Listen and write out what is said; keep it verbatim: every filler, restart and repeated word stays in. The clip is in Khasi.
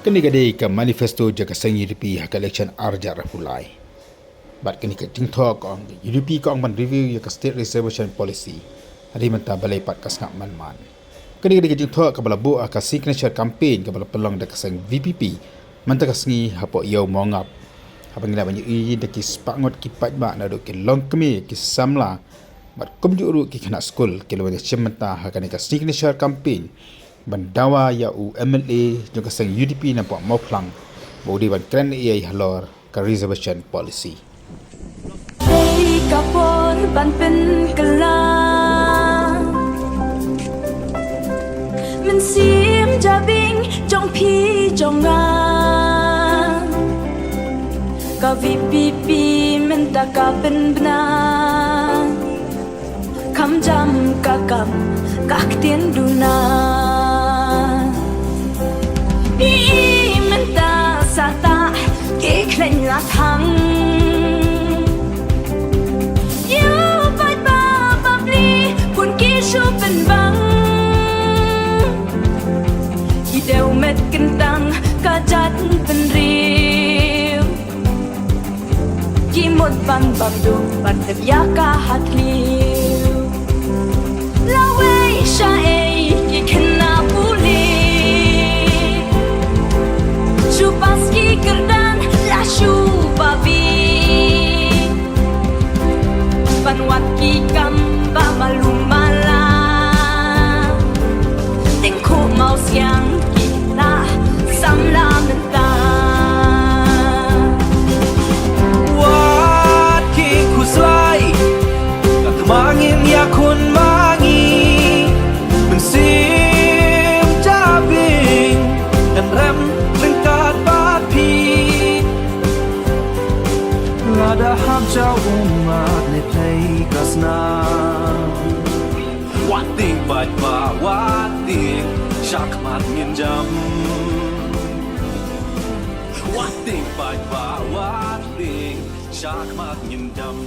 Kane ka dei ka manifesto jong ka seng U D P ha ka election ar hajar arphew lai. Bad kane ka jingthoh ka ong, U D P ka ong ban review ïa ka State Reservation Policy. Hadien mynta balei pat ka sngap man man. Kane ka dei ka jingthoh kaba la buh ha ka signature campaign kaba la pynlong da ka seng V P P mynta ka sngi hapoh Ïew Mawngap. Haba ngi lah ban ïohi da ki spah ngut ki paidbah naduh ki longkmie, ki samla bad kumjuh ruh ki khynnah skul ki la wan ïashim bynta ha kane ka signature campaign ban dawa ïa u M L A jong ka seng U D P na poh Mawphlang ba u dei ban kren ei ei halor ka reservation policy. Ei ka por ban pynkylla mynsiem jabieng jong phi jong nga. Ka V P P mynta ka pynbna, kham jam ka kam ka ktien duna. Phi mynta sa tah ki khlaiñ la thang. Ïa u paidbah ba pli bun ki shu pynbang. Ki dei met kyntang ka jaitbynriew. Ki mut ban bam dum ban tep ïa ka ha thliew. Lawei sha ei ki khynnah pule. Shu pass ki kyrdan la shu babe. Ban wad ki kam ba malu mala. Tyngkhuh mawsiang ki la samla mynta. Wat ki khuslai, ka thma ngin ïakhun ma ngi. Mynsiem jabieng ngan rem ryngkat bad phi. Lada hap jaw ummat ne pei ka snam. Wat tieng paidbah, wat tieng, shakhmat ngin jam. Wat tieng paidbah, wat tieng, shakhmat ngin jam.